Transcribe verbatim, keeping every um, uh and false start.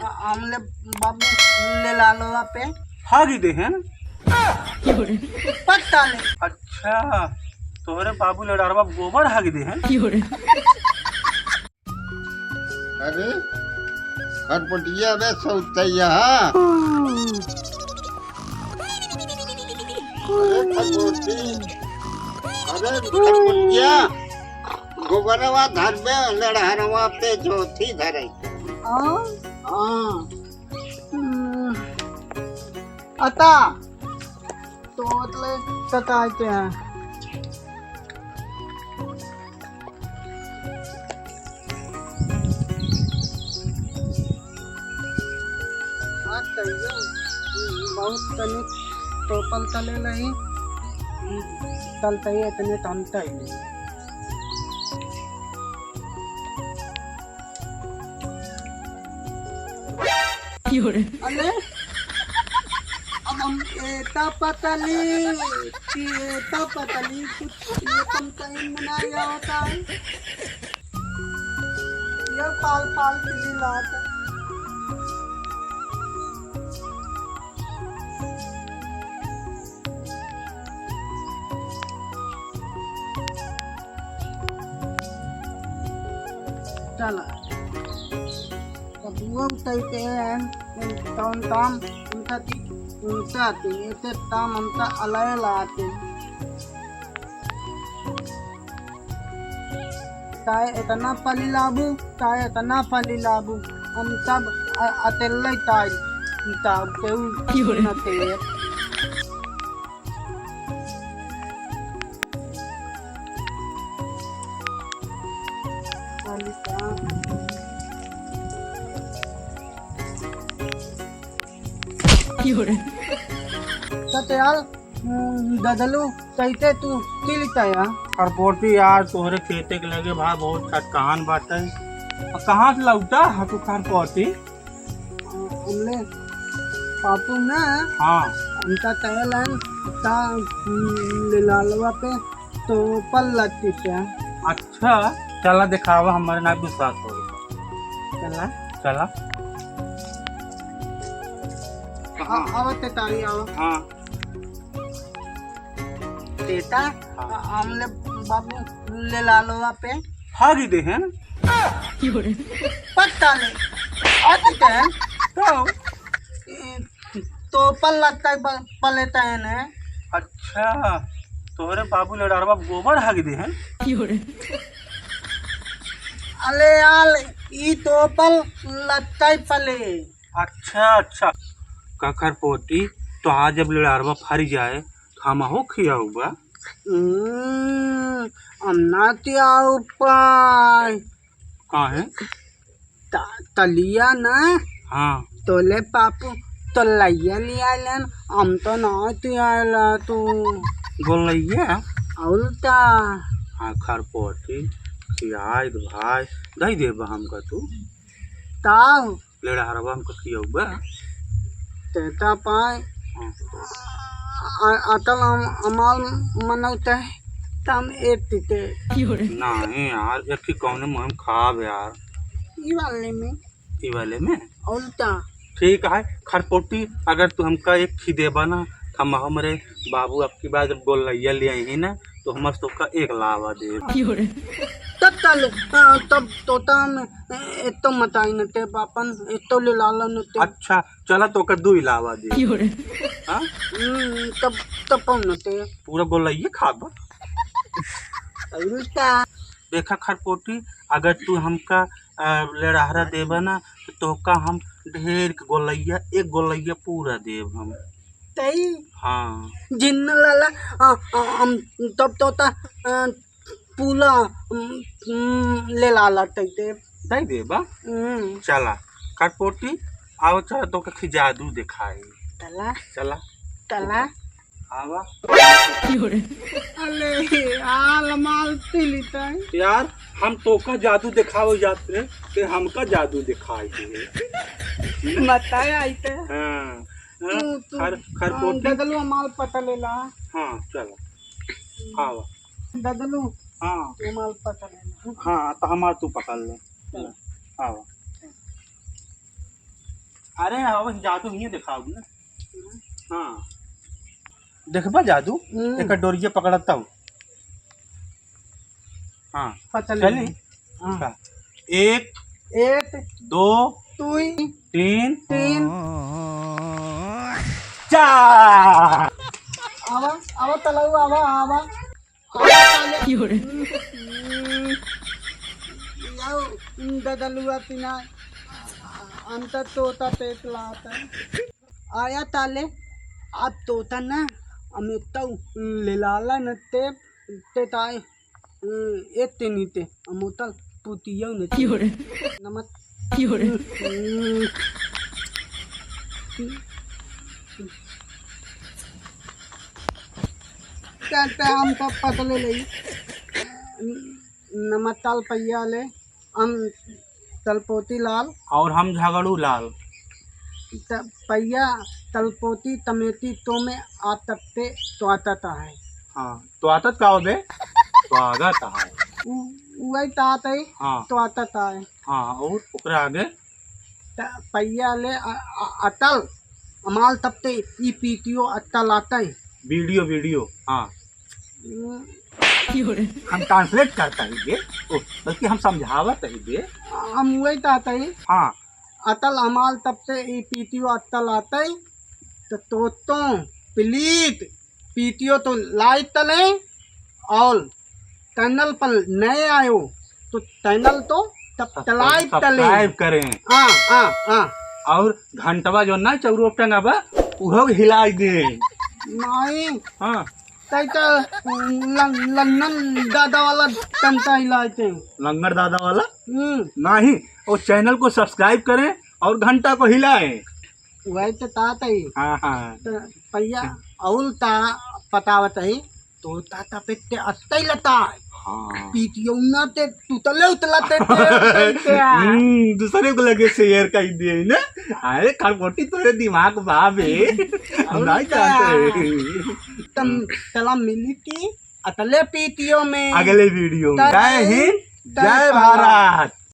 आ-, हमले बाबू लेड़ारवा पे हागी देहेन। पता नहीं। अच्छा, तोहरे बाबू लेड़ारवा गोबर हागी देहेन। अरे, खरपटिया बे सौतैया। अरे, खरपटी। अरे, खरपटिया। गोबरवा धरबे, लेड़हरवा पे जोथी धरे। हाँ? हाँ। हम्म। अता। तो मतलब, तता के हैं। आज तैयो बहुत तनिक तोपल तले नहीं, तल तैयो इतने टनता ही नहीं। अरे, अब हम एता पतली, एता पतली, कुछ ये तुम कहीं बनाया होता है। ये पाल पाल के लिए लाता है। चला। कबुआ उतरते हैं, तौन ताम उनका ती, उनका ती, एते ताम हमका अलग लाते। चाहे इतना पली लाबू, चाहे इतना पली लाबू, हम सब अ-, अतेले ताई, ताऊ केहू न तेरे। सत्याल, हम्म, ददलू, कैसे तू तिलता या? खरपोटी यार, तोहरे खेते के लगे भाई बहुत खटकान बाटे। अब कहाँ से लौटा है तू खरपोटी? हमले पापू ना, हाँ। हमका कहलन, ता, हम्म, ले लालवा पे तो पल लगती से। अच्छा, चला दिखावा, हमारे ना विश्वास हो। चला। चला। हाँ, हाँ। आवत है ताई, आवा। हाँ। बेटा, हाँ। हमले बाबू ले लालवा पे हागी देहेन। पता नहीं। हागी देहेन। तो? ए, तो पल लगता है, प-, पले तहन है। अच्छा, तोहरे बाबू लेड़ारवा गोबर हागी देहेन। अले आल, ई तो पल लगता है पले। अच्छा, अच्छा। कखर पोती, तो आज जब लेड़ारवा फरी जाए, खामा हो खियाऊ बा। हम्म, हम ना खियाऊ पाए। काहे? त-, तलिया ना। हाँ। तोले पापू, तो लइया लिया लेन, हम तो ना खियाला तू। गोलैया? और का? हाँ, खरपोटी, खियाई दे भाई, दई देबा हमका तू। ताऊ। लेड़हरवा हमका खियौबा। तेता पाए। हाँ। आ-, अतल हम, अमाल मनौते, तम एक तीते। नहीं यार, एक ही कौने मुँह में खाब यार। ई वाले में। ई वाले में? उल्टा। ठीक है, खरपोटी, अगर तू हमका एक खी देबा ना, हम हमरे बाबू अब की बार जब गोलैया ले आई है ना, तो हम तोका एक लावा देब। तब तल, हाँ, तब तोता में, ए, एतो मताई न ते बापन, एतो ले लाला न ते। अच्छा, चला तोका दुई लावा देब। हाँ? हम्म, तब, तब न ते। पूरा गोलैया खाबा। उल्टा। देखा खरपोटी, अगर तू हमका, अ, लेड़हरा देबा ना, तो तोका हम ढेर के गोलैया, एक गोलैया पूरा देब हम। तई? हाँ। जिन्न लाला, अ, अ, हम तब तोता, अ, पूरा, उम, उम, ले लाला तई देब। दई देबा? हम्म। चला, खरपोटी, आओ चला, तोका खी जादू देखाई। चला। चला। चला। आवा। अले, आल माल पी लीता है। यार, हम तोका जादू देखावे जात रहे, ते हमका जादू देखाई दे। बताया आई ते। हाँ, हाँ, तू, तू, खर-, खरपोटी। हाँ, ददलू माल पता ले ला। हाँ, चलो। आवा। ददलू, हाँ। तू माल पता ले ला। हाँ, तो हमार तू पकड़ ले। चलो। आवा। अरे, अब जादू हियाँ दिखाओ ना। हाँ। देखबा जादू, हम्म। एकर डोरिया पकड़ता हूँ। हाँ। हाँ, चल चली? ले। हाँ। एक, एक, दो, दुई, तीन, तीन। चार। आवा, आवा, तलऊ, आवा, आवा। आवा, ताले। क्यों रे? याओ, ददलुआ पिना, अंत तोता पेट लाता। आया ताले, अब तोता ना, अमे तऊ ले लाला न ते, ते ताए। ए, ए, ते नीते, अमोतल पुतियो ने। क्यों रे? नमत-, क्यों रे? कहते हम सब पतले लई। नमतल पैया ले, हम तलपोती लाल। और हम झगड़ू लाल। त-, पैया तलपोती तमेती तो में आतत्ते तो आतत है। हाँ, तो आतत का होबे? स्वागत है। उ-, उहइ तात है, हाँ। तो आतत है। हाँ, और ओकरे आगे? त-, पैया ले अ-, अ-, अतल, अमाल तपते ई पीतियो अतल आतइ। वीडियो, वीडियो, हाँ। हम्म। हम translate करता ही बे, ओ, बल्कि हम समझावत ही बे। हम उहइ तात ही। हाँ। अतल अमाल तपते ई पीतियो अतल आतइ, त तोतो, please, पीतियो तो like तले और channel पर नए आयो तो channel तो तप-, तलाई तले। Subscribe करें। हाँ, हाँ, हाँ। और घंटवा जो ना चौरो टंगा बा, उहो हिलाई दे। नहीं। हाँ। तै तो लं-, लंगन दादा वाला टंटा हिलाए थे। लंगड़ दादा वाला? हम्म। नहीं, वो channel को subscribe करें और घंटा को हिलाएं। वही तो तात ही। हाँ, हाँ। तो पैया अउल ता पतावत ही, तो ता तपेते अत्तई लता। हाँ। पीतियौना ते तुतले उतला ते, ते, ते, ते। हम्म, दूसरे को लगे share कर दिए ना। अरे, खरगोटी तोरे दिमाग बा बे। हम अउल नहीं ता। जानते। तम, तला मिली थी, अतले पीतियों में। अगले वीडियो में। तब जय हिंद, तब जय भारत।